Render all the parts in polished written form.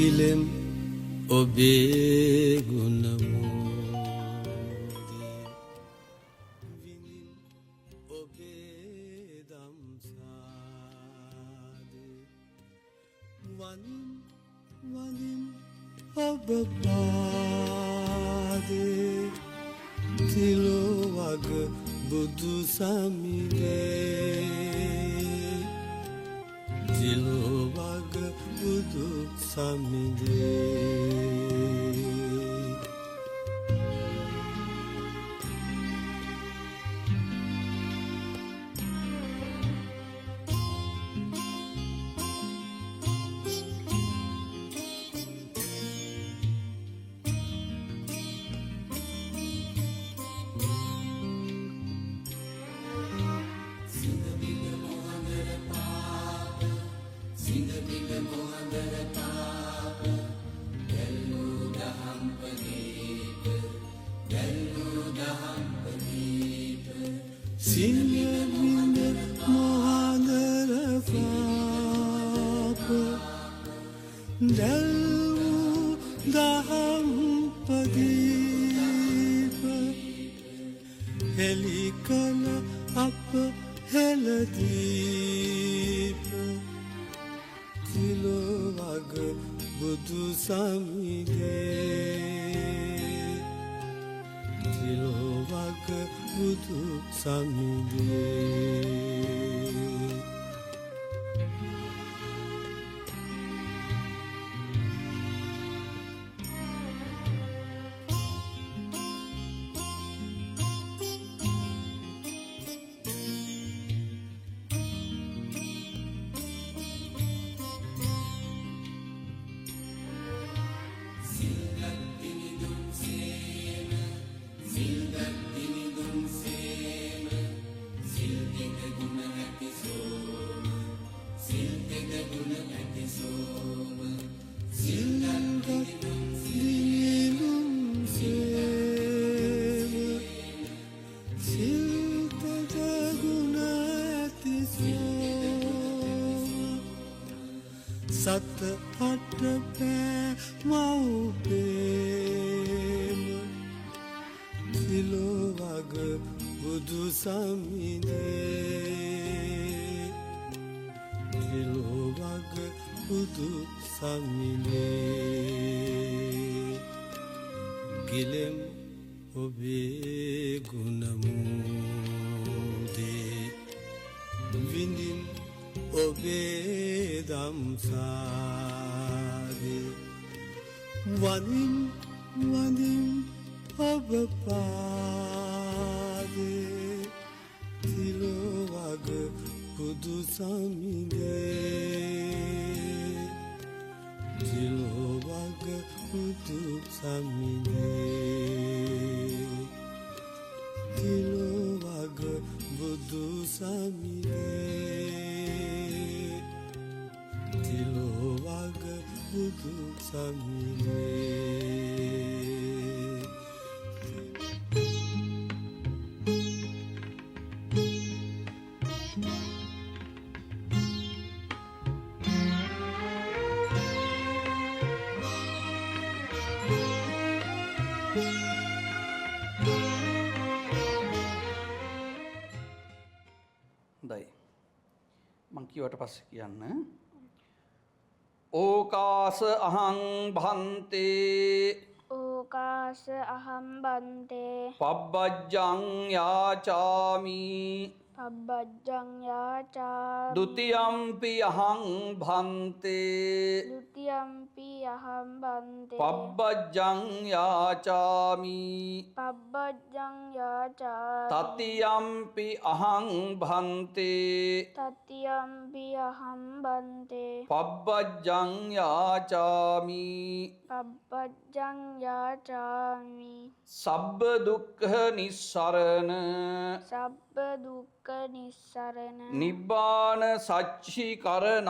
ගිලෙම් ඔබේ ගුණ මෝදේ විඳින් ඔබේ දම්සාදේ වඳින් වඳින් ඔබ පාදේ තිලොවග බුදු සමිඳේ තිලොවග බුදු සමිඳේ. සිංහ බිඳ මොහඳර පාප දැල්වූ දහම් ප්‍රදීප හෙළි කළ අප හෙළදීප තිලොවග බුදු සමිඳේ තිලොවග බුදු සමිඳේ. සිල්ගත් දිනුම් සේම සිල්තද ගුණ ඇති සෝම සත අට පෑ මව්පේම තිලොවග බුදු සමිඳේ තිලොවග බුදු සමිඳේ ගිලෙම් ඔබේ ගුණ මෝදේ විඳින් ඔබේ දම්සාදේ වඳින් වඳින් ඔබ පාදේ තිලොවග බුදු සමිඳේ තිලොවග බුදු සමිඳේ තිලොවග බුදු සමිඳේ තිලොවග බුදු සමිඳේ. හොඳයි. මං කිව්වට පස්සේ කියන්න. ඕකාස අහං භන්තේ ඕකාස අහං බන්තේ පබ්බජ්ජං යාචාමි පබ්බජ්ජං යාචාමි ဒ ුතියම්පි අහං භන්තේ ဒ ුතියම්පි අහං බන්තේ පබ්බජ්ජං යාචාමි පබ්බජ්ජං යාචාමි තතියම්පි අහං භන්තේ තතියම්පි අහං බන්තේ පබ්බජ්ජං යාචාමි පබ්බජ්ජං යාචාමි සබ්බ දුක්ඛ නිස්සරණ සබ්බ දුක්ඛ නිස්සරණ නිබ්බාන සච්චිකරණත්තාය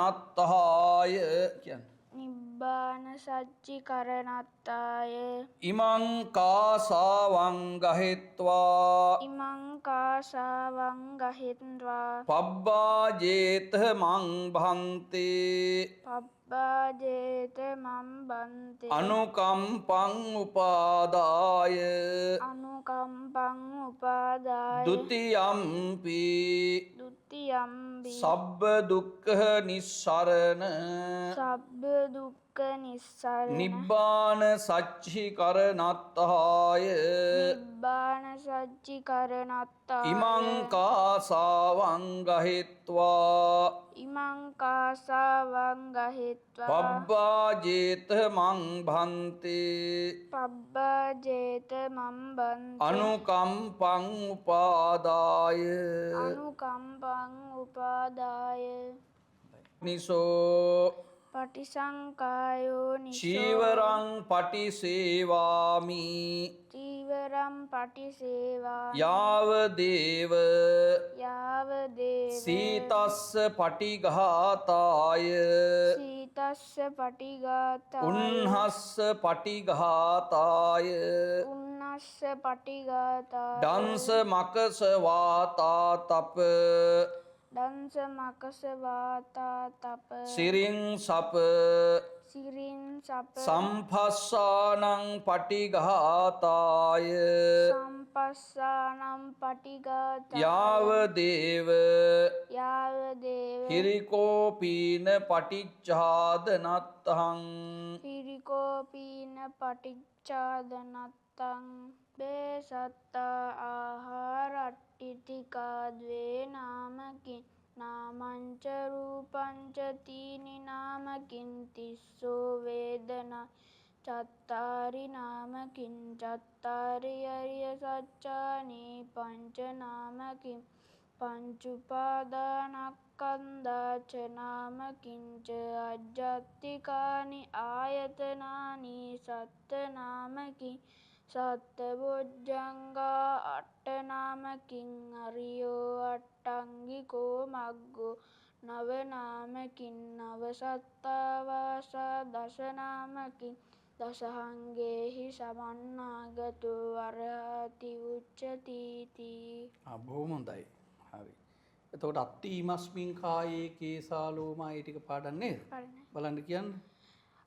කියන්න. නිබ්බාන සච්චිකරණත්තාය ඉමං කාසාවං ගහෙත්වා ඉමං කාසාවං ගහෙත්වා පබ්බාජේත මං භන්තේ පබ්බාජේත පබ්බජේත මම් බන්තේ අනුකම්පං උපාදාය අනුකම්පං උපාදාය ဒ ුතියම්පි ဒ ුතියම්පි සබ්බ දුක්ඛ නිස්සරණ සබ්බ දුක්ඛ නිස්සරණ නිබ්බාන සච්චිකරණත්තාය නිබ්බාන සච්චිකරණත්තාය ඉමං කාසාවං ගහෙත්වා ඉමං කාසාවං ගහෙත්වා පබ්බාජේත මං භන්තේ පබ්බාජේත මං භන්තේ අනුකම්පං උපාදාය අනුකම්පං උපාදාය නිසෝ පටිසංකායෝ නිසෝ චීවරං පටිසේවාමි චීවරං පටිසේවාමි යාව දේව යාව දේව සීතස්ස පටිඝාතාය සීතස්ස පටිඝාතාය උන්හස්ස පටිඝාතාය උන්නස්ස පටිඝාතාය දංස මකස වාතා තප දංස මකස වාතා තප සිරින් සප සිරින් සප සම්පස්සානං පටිඝාතාය සම්පස්සානං පටිඝාතාය යාව දේව යාව දේව හිරිකෝපීන පටිච්චාදනත්තං හිරිකෝපීන පටිච්චාදනත්තං බේසත්තා ආහාරට්ඨිතිකා ද්වේ නාමකින් නාමංච රූපංච තීනි නාමකින් තිස්සෝ වේදනා චත්තාරි නාමකින් චත්තාරි අරිය සච්චානි පංච නාමකින් පංච උපාදානක්ඛන්ධා ච නාමකින් ච අජ්ජත්තිකානි ආයතනානි සත්ත නාමකින් සත්ත බොජ්ජංගා අට්ඨ නාමකින් අරියෝ අට්ඨංගිකෝ මග්ගෝ නව නාමකින් නව සත්තාවාසා දස නාමකින් දසහංගේහි සමන්නාගතෝ අරහති උච්චතිති. ආ බොහොම හොඳයි. හරි. එතකොට අත්ති ඊමස්මින් කායේ කේසා ලෝමා ඒ ටික පාඩම් නේද? බලන්න කියන්න.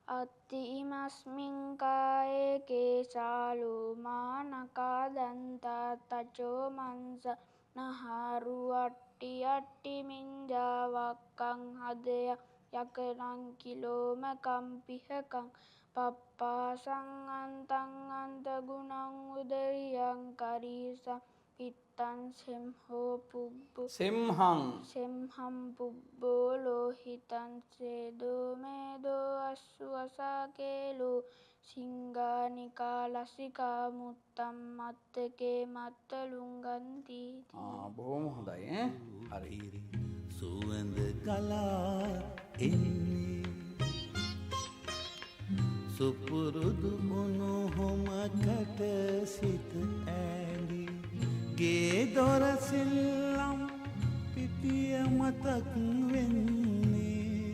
අත්ති ඉමස්මින් කායේ කේසා ලෝමා නඛා දන්තා තචෝ මංස නහාරු අට්ටි අට්ටි මින්ජා වක්කං හදය යකනං කිලෝමකම් පිහකං පප්පාසං අන්තං අන්ත ගුණං උදරියං කරීසං පිත්තං සෙම්හෝ පුබ්බෝ සෙම්හං සෙම්හං පුබ්බෝ ලෝහිතං සේදෝ මේදෝ අස්සු අසාකේලෝ සිංගානිකා ලසිකා මුත්තම් මත්තකේ මත්තලුංගන්ති. ආ බොහොම හොඳයි ඈ. හරි. සුවඳ ගලා එන්නේ සුපුරුදු උණුහුමකට සිත ඈඳි ගේ දොර සෙල්ලම් පිටිය මතක් වෙන්නේ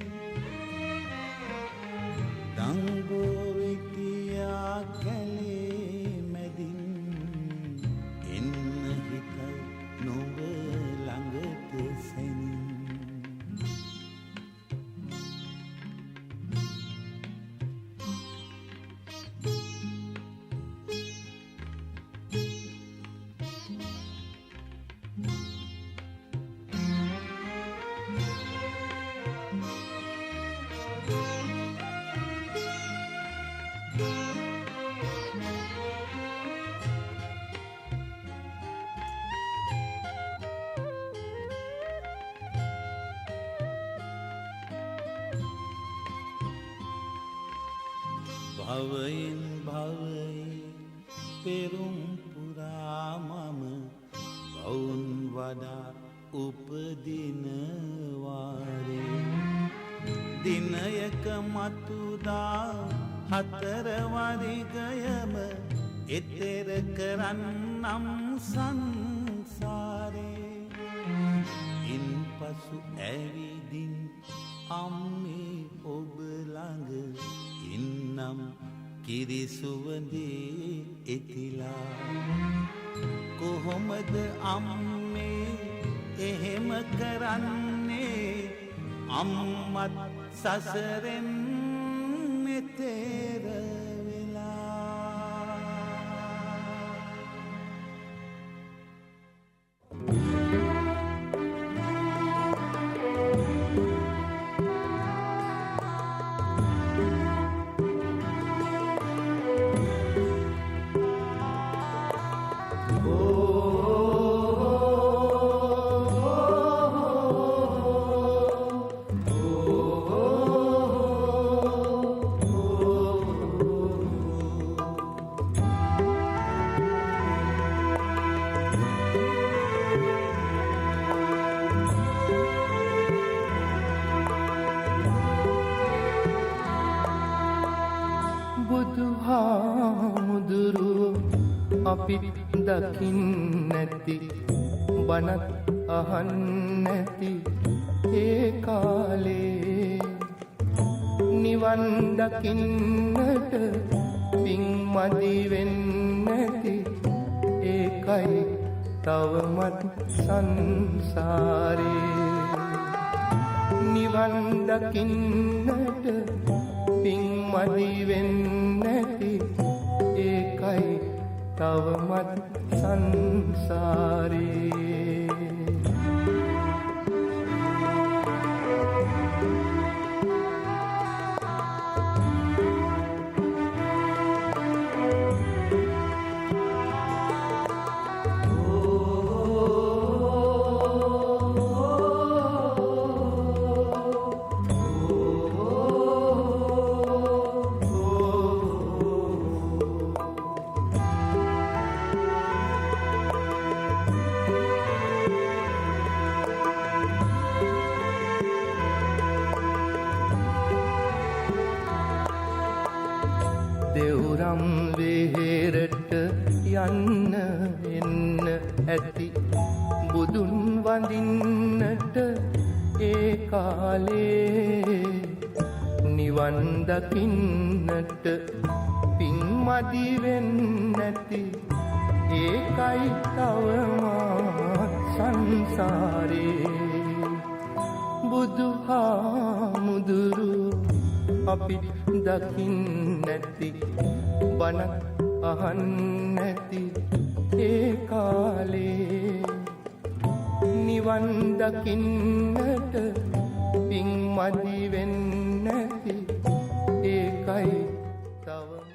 දංගෝ විටියා කැලේ මැදින් එන්න හිතයි නුඹ ළඟට සැනින්. භවයෙන් භවයේ පෙරුම් පුරා මම බවුන් වඩා උපදින වාරේ දිනයක මතුදා හතර වරිගයම එතෙර කරන්නම් සංසාරේ. ඉන්පසු ඇවිදින් අම්මේ ඔබ ළඟ ඉන්නම් කිරිසුවඳේ එතිලා. කොහොමද අම්මේ එහෙම කරන්නේ? අම්මත් සසරෙන් මෙතෙර වෙලා. බුදුහාමුදුරුවෝ අපි දකින්නැති බණත් අහන්නැති ඒ කාලේ නිවන් දකින්නට පින් මදි වෙන්නැති ඒකයි තවමත් සංසාරේ. නිවන් දකින්නට පින් මදි වෙන්නැති ඒකයි තවමත් සංසාරේ. දෙව්රම් වෙහෙරට යන්න එන්න ඇති බුදුන් වඳින්නට ඒ කාලේ නිවන් දකින්නට පින් මදි වෙන්නැති ඒකයි තවමත් සංසාරේ. බුදුහාමුදුරුවෝ අපි දකින්නැති බණත් අහන්නැති ඒ කාලේ නිවන් දකින්නට පින් මදි වෙන්නැති ඒකයි තවම.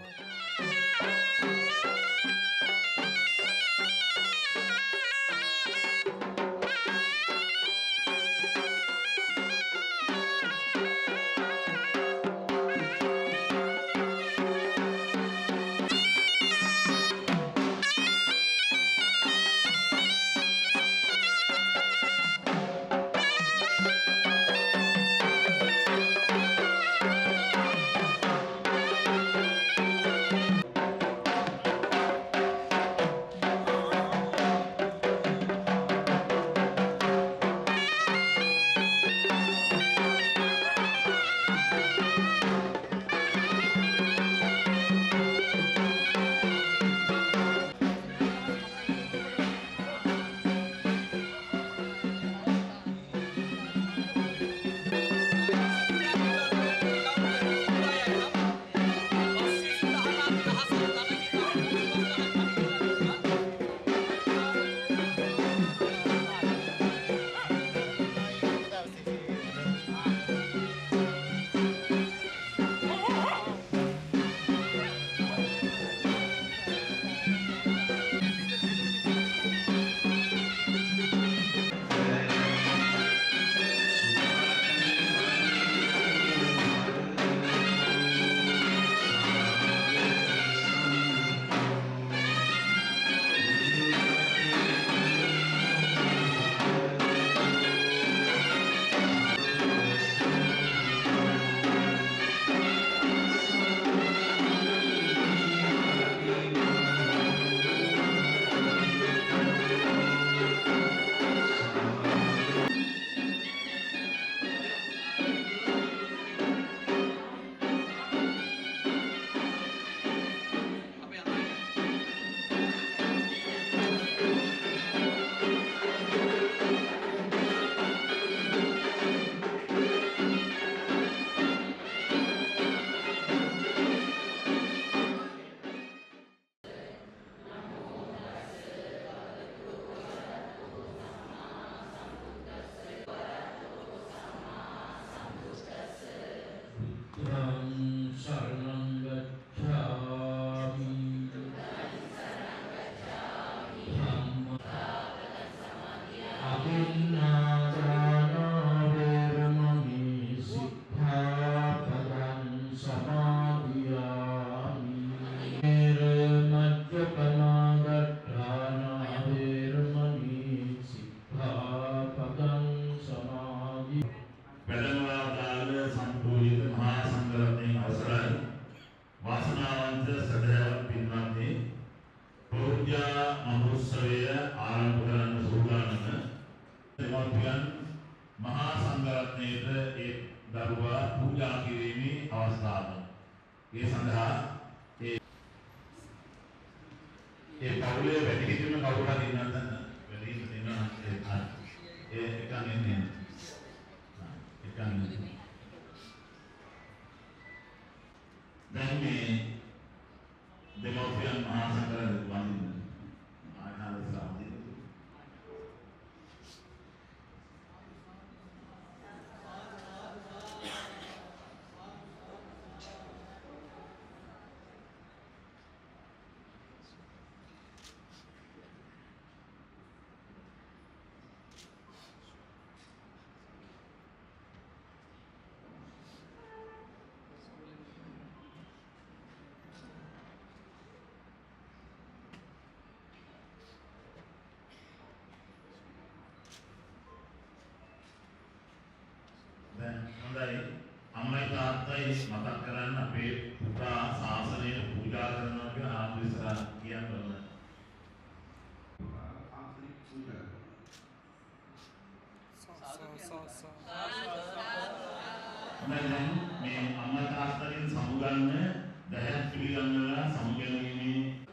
වඩවා පූජා කිරීමේ අවස්ථාව. ඒ සඳහා ඒ පවුලේ වැඩිහිටියම කවුරු හරි ඉන්නවද? වැඩිහිටියෝ ඉන්නවා. ඒ එකන් එන්නේ. එකන් දැන් මේ දෙමව්පියන් මහා සංඝරත්නය වඳින්න. ආනාද සාන්ති. හොඳයි අම්මයි තාත්තයි මතක් කරන්න අපේ පුතා ශාසනය පූජා කරනවා කියලා ආපු ඉස්සරහ කියන්න ඕන. හොඳයි දැන් මේ අම්මා තාත්තගෙන් සමුගන්න දහයක් පිළිගන්නලා සමුගැනීමේ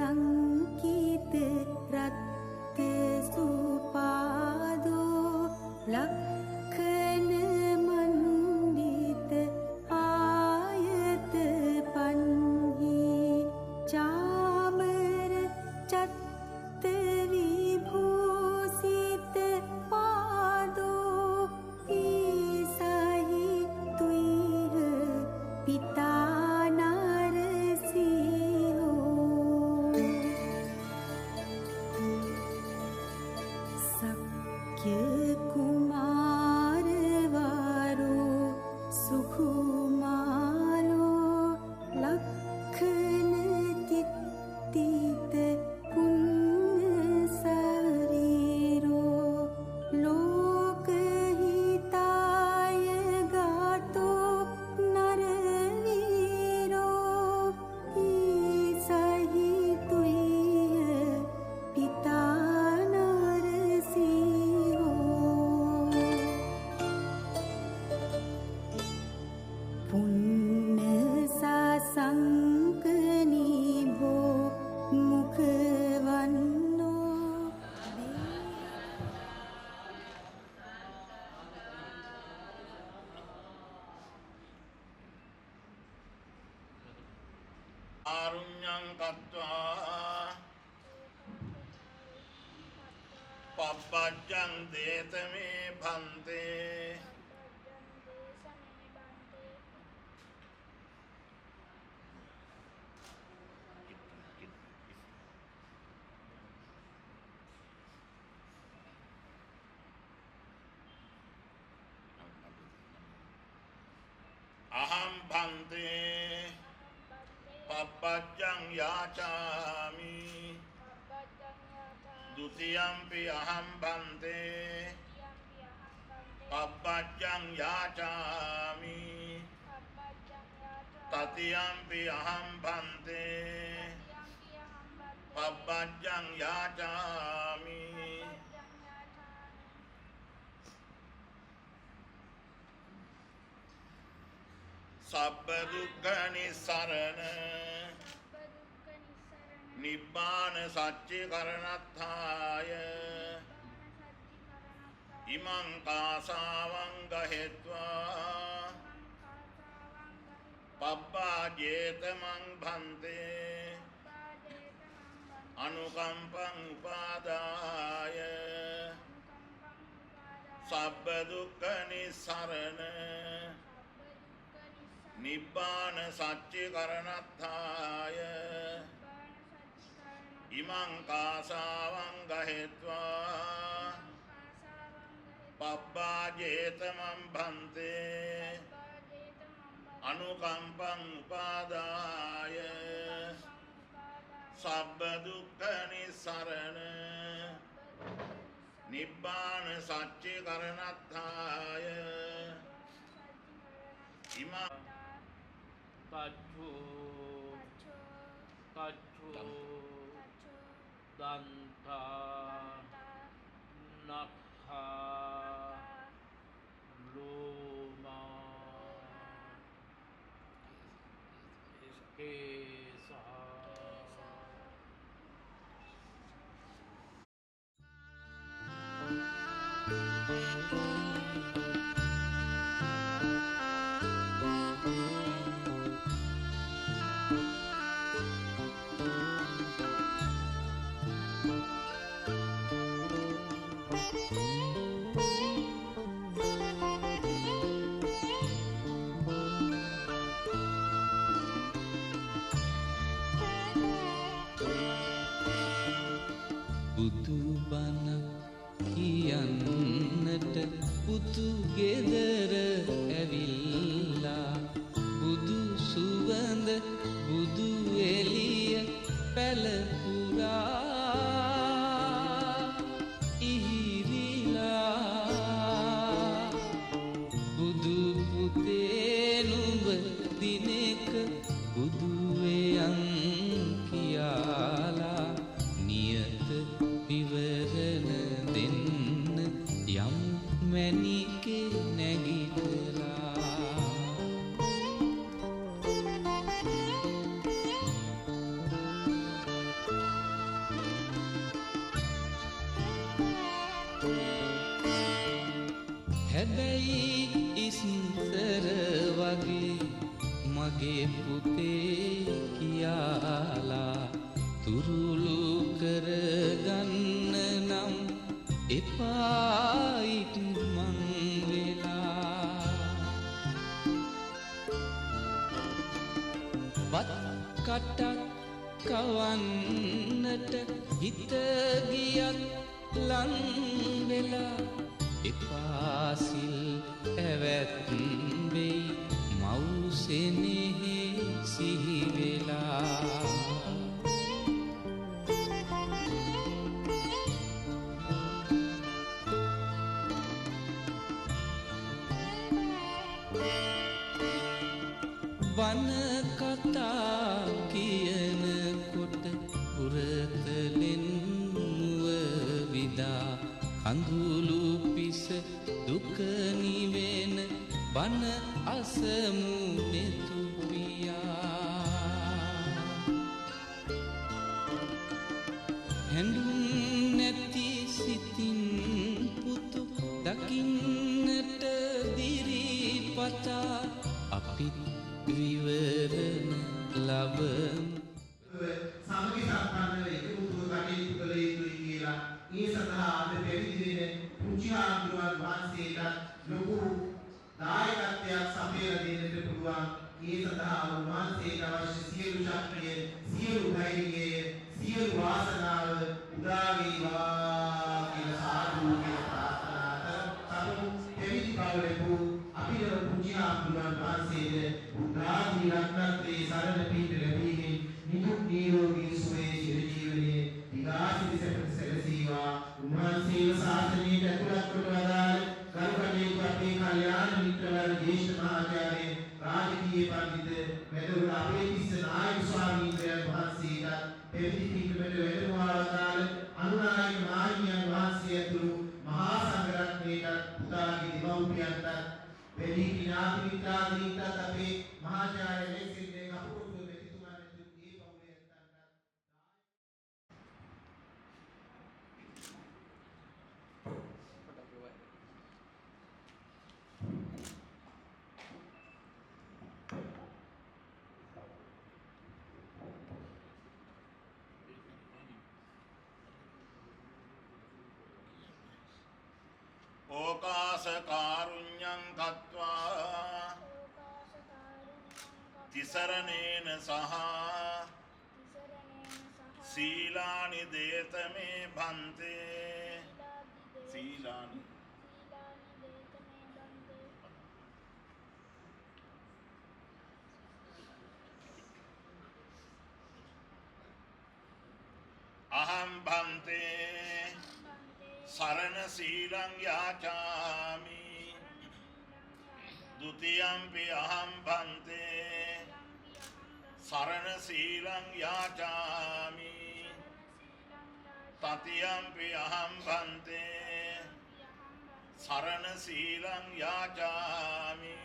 චක්කවාරංකිත රත්ත සුපාදෝ ලක්ඛන මණ්ඩිත ආයත පන්හි චාමර චත්ත විභූසිත පාදෝ ඊසහි තුයිහ පිතා නරසිහෝ. සක්්‍ය කුමාරවරෝ සුකුමාලෝ ලක්ඛන තිත්තිත පුන්න ශරීරෝ ලෝකහිතාය ගාතෝ නරවීරෝ ඊසහි තුයිහ පිතා නරසිහෝ. පුන්න සසංක නිභෝ මුඛවන්නෝ. ආරුඤ්ඤං කତ୍වා පබ්බජ්ජං දේතමේ භන්තේ. අහං භන්තේ පබ්බජ්ජං යාචාමි. ဒ ුතියම්පි අහං භන්තේ පබ්බජ්ජං යාචාමි. තතියම්පි අහං භන්තේ පබ්බජ්ජං යාචාමි. සබ්බ දුක්ඛ නිස්සරණ නිබ්බාන සච්චි කරණත්ථාය ඉමං කාසාවං ගහෙත්වා පබ්බාජේතමං භන්තේ අනුකම්පං උපාදාය සබ්බ දුක්ඛ නිස්සරණ නිබ්බාන සච්චි කරණත්ථාය ඉමං කාසාවං ගහෙත්වා පබ්බාජේතමං භන්තේ අනුකම්පං උපාදාය සබ්බ දුක්ඛ නිස්සරණ නිබ්බාන සච්චි කරණත්ථාය ඉමං කච්ඡෝ කච්ඡෝ දන්තා නඛා ලෝමා කේසා. බුදු බණ කියන්නට පුතු ගෙදර ඇවිල්ලා බුදු සුවඳ බුදු එළිය පැල පුරා ඉහිරිලා බුදු පුතේ නුඹ දිනෙක බුදු වේයන් කියාලා නියත විවරණ දෙන්න යම් මැණිකේ නැගිටලා. හැබැයි ඉස්සර වගේ මගේ පුතේ කියාලා තුරුළු කරගන්න නම් එපා ඉක්මන් වෙලා. බත් කටක් කවන්නට හිත ගියත් ලං වෙලා එපා සිල් ඇවැත් වෙයි මව් සෙනෙහි සිහි වෙලා. බණ කතා කියනකොට පුරතලෙන් මුව විදා කඳුළු පිස දුක නිවෙන බණ අසමු නෙතු පියා. හැඬුම් නැති සිතින් පුතු දකින්නට දිරිපතා අපිත් විවරණ ලබමු. සමගි සම්පන්නව එකමුතුව කටයුතු කළ යුතුයි කියලා ඒ සඳහා අද පැවිදි වෙන පුංචි හාමුදුරුවන් වහන්සේටත් ලොකු දායකත්වයක් සපයලා දෙන්නට පුළුවන්. ඒ සඳහා උන්වහන්සේට අවශ්‍ය සියලු ශක්තිය, සියලු ධෛර්යය, සියලු වාසනාව උදා වේවා කියලා සාදු කියලා ප්‍රාර්ථනා කරමු. පැවිදි බව ලැබූ අපිට පුංචි හාමුදුරුවන් වහන්සේට බුද්ධාදී රත්නත්‍රයේ සරණ පිහිට ලැබීමෙන් නිදුක් නිරෝගී සුවයේ චිරජීවනයේ දිගාසිරි සැපත සැලසීවා. උන්වහන්සේව ශාසනයට ඇතුළත් කොට වදාළ ගරු කටයුතු අපේ කල්යාණ මිත්‍රවර ජේෂ්ඨ මහාචාර්ය රාජකීය පඬිත වැදගත් අපේතිස්ස නායක ස්වාමීන් වහන්සේටත් පැවිදි පිටුමට වැඩමවා වදාළ අනුනායක මාහිමියන් වහන්සේ ඇතුළු මහා සංඝරත්නයටත් පුතාගේ දෙමව්පියන්ටත් වැඩිහිටි ඥාති මිත්‍රාදීන්ටත් අපේ මහාචාර්ය ලෙසින් කපුරුතු මෙතිතුමන් ඇතුළු ඒ පවුලේ ඇත්තන්ටත් ඕකාස කාරුණ්‍යං කତ୍වා තිසරණේන සහ සීලානි දේතමේ භන්තේ. සීලානි අහං භන්තේ සරණ සීලං යාචාමි. ဒ ුතියම්පි අහං භන්තේ සරණ සීලං යාචාමි. තතියම්පි අහං භන්තේ සරණ සීලං යාචාමි.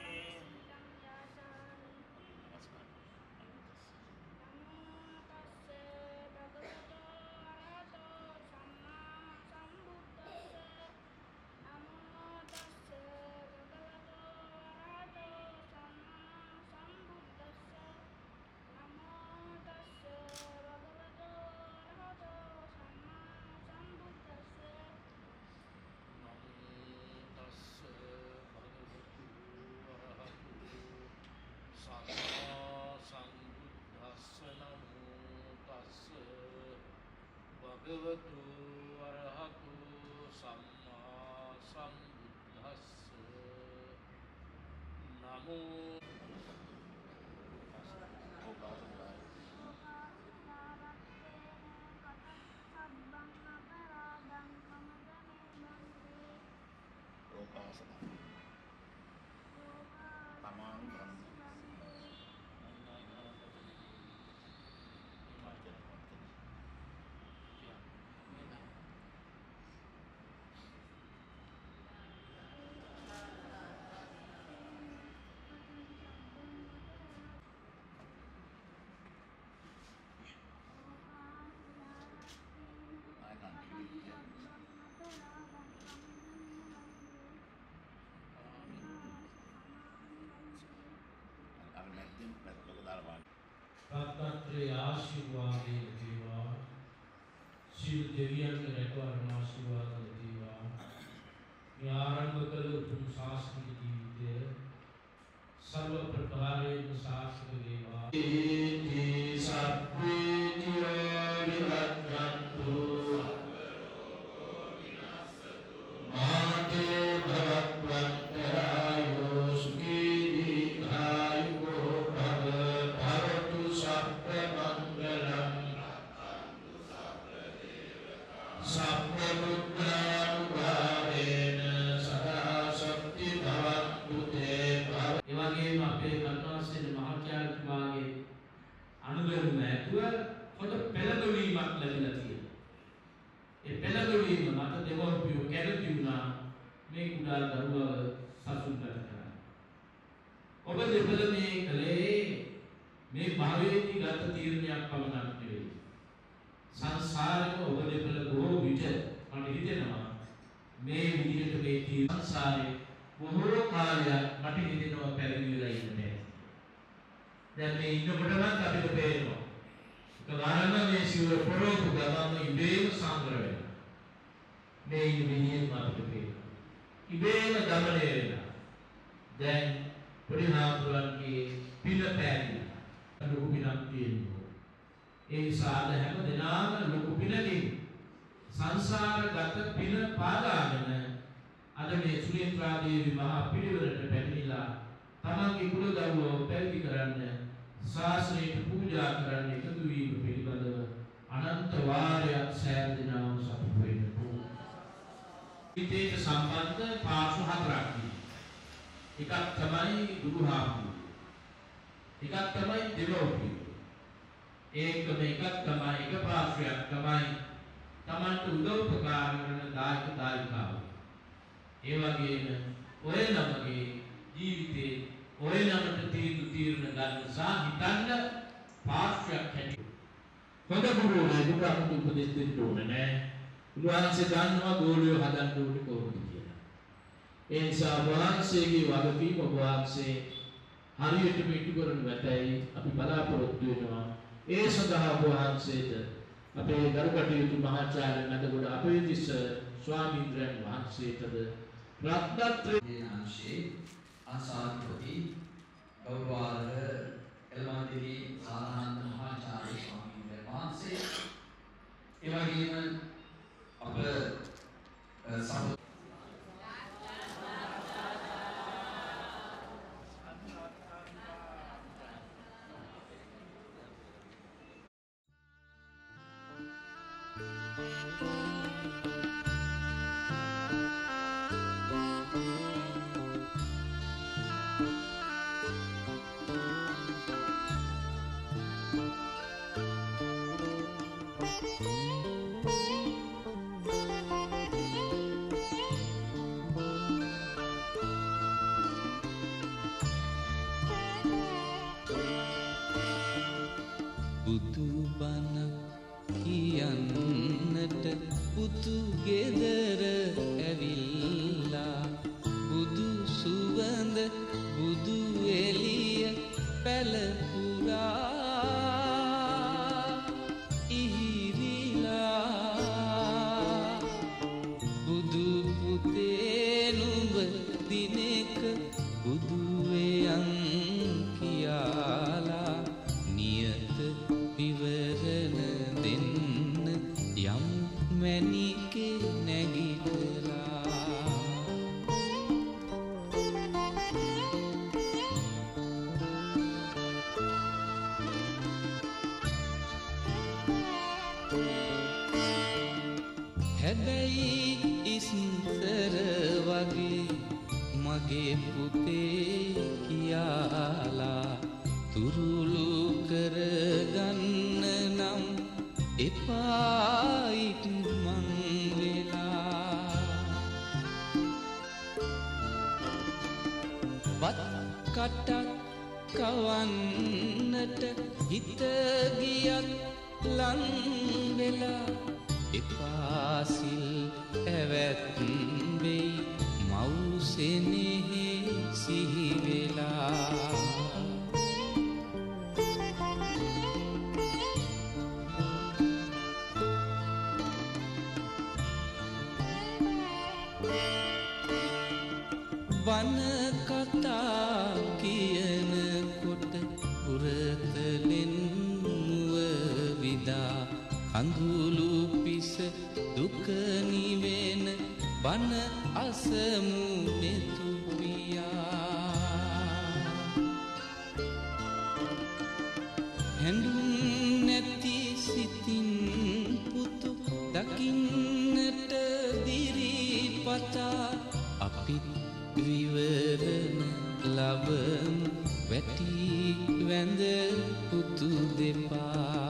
භගවතු අරහතු සම්මා සම්බුද්දස්ස. නමෝ රත්නත්‍රයේ ආශිර්වාදය ලැබේවා. සියලු දෙවියන්ගේ රැකවරණ ආශිර්වාද ලැබේවා. මේ ආරම්භ කළ උතුම් ශාස්ත්‍රීය ජීවිතය සර්ව ප්‍රකාරයෙන්ම සාර්ථක වේවා. අනුගමනය ඇතුව හොඳ පෙළඹවීමක් ලැබිලා තියෙනවා. ඒ පෙළඹවීම මත දෙමව්පියෝ කැමති වුණා මේ කුඩා දරුවව සසුන්ගත කරන්න. ඔබ දෙපළ මේ කලේ මේ භවයේදී ගත තීරණයක් පමණක් නෙවෙයි. සංසාරෙම ඔබ දෙපළ බොහෝ විට මට හිතෙනවා මේ විදිහට මේ සංසාරේ බොහෝ කාලයක් මට හිතෙනවා පැවිදි වෙලා ඉන්න බැහැ. දැන් මේ ඉන්නකොටමත් අපිට පේනවා. එකවරම මේ සිවුර පොරවපු ගමන්ම ඉබේම සංවර වෙනවා. මේ ඉන්න විදිහෙන්ම අපිට පේනවා. ඉබේම දමනය වෙනවා. දැන් පොඩි හාමුදුරන්ගේ පින පෑදිලා ලොකු පිනක් තියෙනවා. ඒ නිසා අද හැම දිනම ලොකු පිනකින් සංසාරගත පින පාදාගෙන අද මේ සුනේත්‍රා දේවි මහා පිළිවෙලට පැමිණිලා තමන්ගේ කුල දරුවෝ පැවිදි කරන්න ශාසනයට පූජා කරන්න එකතු වීම පිළිබඳව අනන්ත වාරයක් සෑම දිනම සතුටු වෙන්න ඕන. ජීවිතයට සම්බන්ධ පාර්ශ්ව හතරක් තියෙනවා. එකක් තමයි ගුරු හාමුදුරුවෝ. එකක් තමයි දෙමව්පියෝ. ඒකම එකක් තමයි එක පාර්ශ්වයක් තමයි තමන්ට උදව් උපකාර කරන දායක දායිකාවෝ. ඒ වගේම ඔය නමගේ ජීවිතේ ඔය නමට තීන්දුව තීරණ ගන්න සහ හිතන්න පාර්ශ්වයක් හැටියට. හොඳ ගුරුවරයෙකුට අපිට උපදෙස් දෙන්න ඕනේ නෑ. උන්වහන්සේ දන්නවා ගෝලියෝ හදන්න ඕනේ කොහොමද කියලා. ඒ නිසා වහන්සේගේ වගකීම ඔබ වහන්සේ හරියටම ඉටු කරනු ඇතැයි අපි බලාපොරොත්තු වෙනවා. ඒ සඳහා ඔබ වහන්සේට අපේ ගරු කටයුතු මහාචාර්ය මැදගොඩ අපේතිස්ස ස්වාමීන් වහන්සේටද රත්නත්‍රය අංශයේ ආසාධිපති ගෞරවාදර එළවන්දිරි සාරානන්ද මහාචාර්ය ස්වාමීන් වහන්සේ, ඒ වගේම අප සම බුදු බණ කියන්නට පුතු ගෙදර ඇවිල්ලා බුදු සුවඳ බුදු එළිය පැල පුරා ඉහිරිලා බුදු පුතේ නුඹ දිනෙක බුදු වේයන් කියාලා නියත විවරණ දෙන්න යම් මැණිකේ නැගිටලා. හැබැයි ඉස්සර වගේ මගේ පුතේ කියාලා තුරුළු කරගන්න නම් එපා ඉක්මන් වෙලා. බත් කටක් කවන්නට හිත ගියත් ලං වෙලා එපා සිල් ඇවැත් වෙයි මව් සෙනෙහි සිහි වෙලා. කඳුළු පිස දුක නිවෙන බණ අසමු නෙතු පියා. හැඬුම් නැති සිතින් පුතු දකින්නට දිරිපතා අපිත් විවරණ ලබමු වැටි වැඳ පුතු දෙපා.